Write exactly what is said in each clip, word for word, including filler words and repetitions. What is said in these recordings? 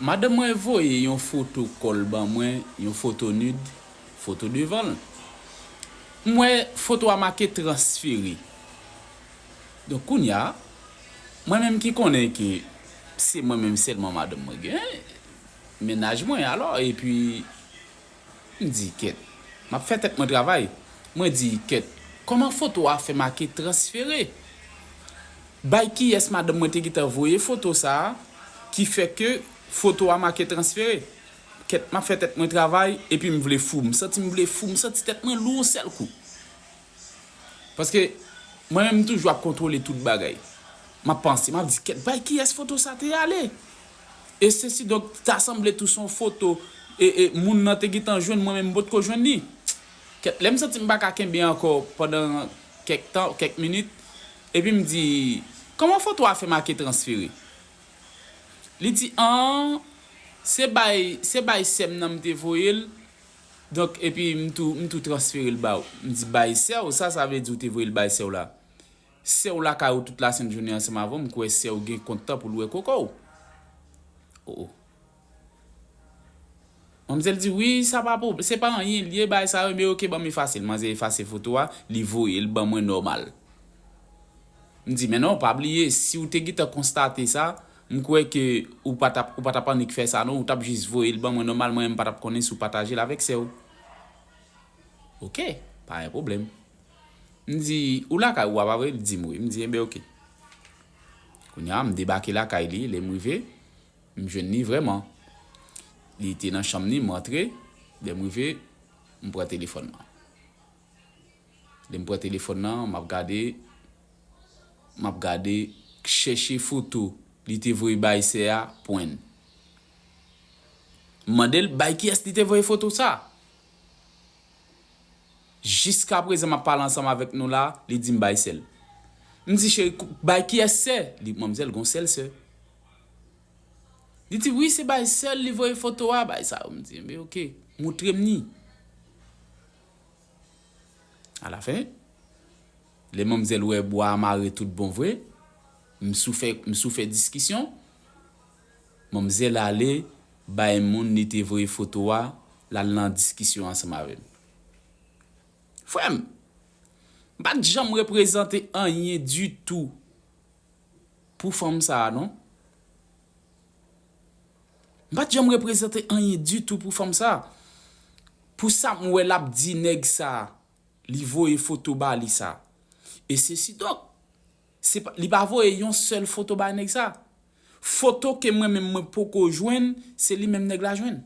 Madanm mwen voye yon foto kò l ban mwen, yon foto nude, foto devan l. M wè foto a make transfere. Donk, kounye a, mwen menm ki konnen ke se mwen menm sèlman madanm mwen gen, mennaj mwen alò, epi m di, "Kèt, m ap fè tèt mwen travay." Mwen di, "Kèt, kòman foto a fè make transfere? Bay kiyès madanm mwen te gentan voye foto sa a ki fè ke foto a make transfere?" Kèt, m ap fè tèt mwen travay, epi m vle fou. M santi m vle fou, m santi tèt mwen lou yon sèl kou. Paske mwen menm m toujou ap kontwole tout bagay. M ap panse, m ap di, "Kèt, bay kiyès foto sa te ale?" E sesi, donk, ta sanble tou se yon foto, e, e, moun nan te gentan jwenn, mwen menm m potko jwenn li. Kèt, lè m santi m pa ka kenbe ankò pandan kèk tan, kèk minit, epi m di, "Kòman foto a fè make transfere?" Li di, "An, se bay, se bay sè m nan m te voye l, donk, epi m tou, m tou transfere l ba w." M di, "Bay sè w, sa, sa vle di w te voye l bay sè w la?" Sè w lakay ou tout lasent jounen ansanm avè w, m kwè sè w gen kont tan pou l wè koko w. O, o. Manmzèl di, "Wi, sa pa pwob-, se pa anyen l ye, bagay sa yo, men oke, ban m efase l." Manzè efase foto a, li voye l ban mwen nòmal. M di, "Men non, pa bliye, si w te gentan konstate sa, m kwè ke ou pa t ap, ou pa t ap annik fè sa non, ou t ap jis voye l ban mwen nòmal, mwen menm m pa t ap konnen si w pataje l avèk sè w." Oke, pa gen pwoblèm. M di, "Ou lakay ou a, pa vre?" Li di m wi. M di, "Enben, oke." Kounye a, m debake lakay li, lè m rive, m jwenn li vrèman. Li te nan chanm li, m rantre, lè m rive, m pran telefòn nan. Lè m pran telefòn nan, m ap gade, m ap gade, chèche foto li te voye bay sè a, pwenn. M mande l, "Bay kiyès li te voye foto sa?" Jiskaprezan, m ap pale ansanm avèk nou la, li di m bay sè l. M di, "Cheri, kou-, bay kiyès sè?" Li, "Manmzèl, gon sèl sè." Li di, "Wi, se bay sè l, li voye foto a, bay sa yo." M di, "Enben, oke, moutre m ni." Alafen, lè manmzèl wè bwa a mare tout bon vre, m sou fè, m sou fè diskisyon, manmzèl ale bay moun li te voye foto a, l al nan diskisyon ansanm avè m. Frè m, m pa t janm reprezante anyen ditou pou fanm sa a, non. M pa t janm reprezante anyen ditou pou fanm sa a. Pou sa m wè l ap di nèg sa a, li voye foto ba li sa. E sesi donk, se pa, li pa voye yon sèl foto bay nèg sa. Foto ke mwen menm mwen poko jwenn, se li menm nèg la jwenn.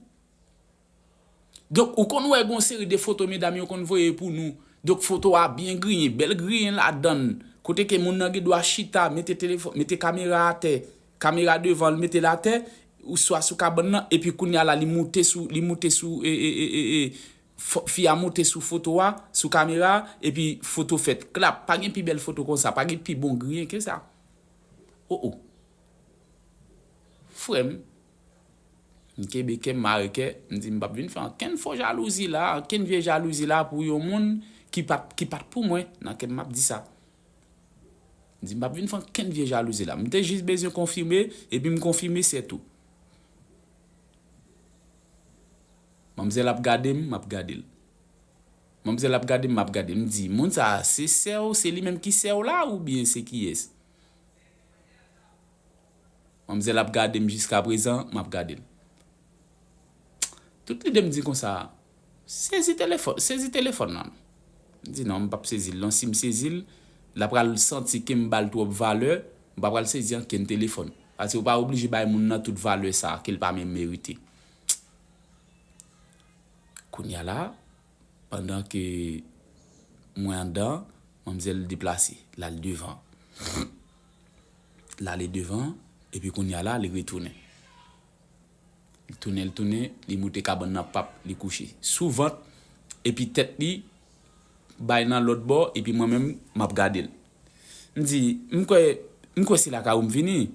Donk, ou konn wè gon seri de foto medam yo konn voye pou nou. Donk, foto a byen griyen, bèl griyen ladann. Kote ke moun nan gen dwa chita, mete telefòn, mete kamera atè, kamera devan l, mete l atè, ou swa sou kabann nan, epi kounye a la, li moute sou, li moute sou, e, e, e, e, e, fo-, fi a moute sou foto a, sou kamera, epi foto fèt. Klap, pa gen pi bèl foto konsa, pa gen pi bon griyen ke sa. O, o. Frè m, m kenbe kè m, mare kè, m di m p ap vin fè ankenn fo jalouzi la, ankenn vye jalouzi la pou yon moun ki pa t, ki pa t pou mwen, nan kè m m ap di sa. M di m p ap vin fè ankenn vye jalouzi la. M te jis bezwen konfime, epi m konfime, se tou. Manmzèl ap gade m, m ap gade l. Manmzèl ap gade m, m ap gade l. M di, "Moun sa a, se sè w, se li menm ki sè w la, oubyen se kiyès?" Manmzèl ap gade m jiskaprezan, m ap gade l. Tout lide m di konsa, "Sezi telefòn, sezi telefòn nan." M di, "Non, m p ap sezi l non. Si m sezi l, l ap pral santi ke m ba l twòp valè, m pa pral sezi ankenn telefòn." Paske ou pa oblije bay moun nan tout valè sa a ke l pa menm merite. Kounye a la, pandan ke mwen anndan, manmzèl deplase, l al devan. L ale devan, epi kounye a la, li retounen. Li tounen, li tounen, li moute kabann nan, pap, li kouche. Sou vant, epi tèt li bay nan lòt bò, epi mwen menm, m ap gade l. M di, "M kwè, m kwè se lakay ou m vini.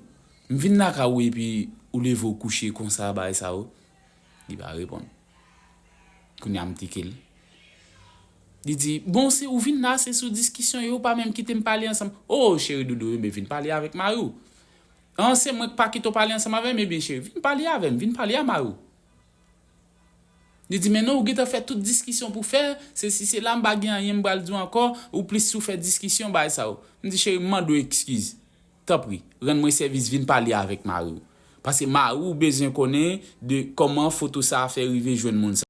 M vin lakay ou epi ou leve w kouche konsa, bagay sa yo." Li pa reponn. Kounye a m tike l. Li di, "Bon, se ou vin la, se sou diskisyon yo, ou pa menm kite m pale ansanm." "O, cheri doudou, enben vin pale avèk mari w." An, se mwen k pa kite w pale ansanm avè m, ebyen cheri, vin pale avè m, vin pale a mari w. Li di, men non, ou gentan fè tout diskisyon pou fè, se si se la, m pa gen anyen m pral di w ankò, ou plis sou fè diskisyon, bagay sa yo. M di, cheri, m mande w ekskiz. Tanpri, rann mwen sèvis, vin pale avèk mari w. Paske mari w bezwen konnen de kòman foto sa a fè rive jwenn moun sa.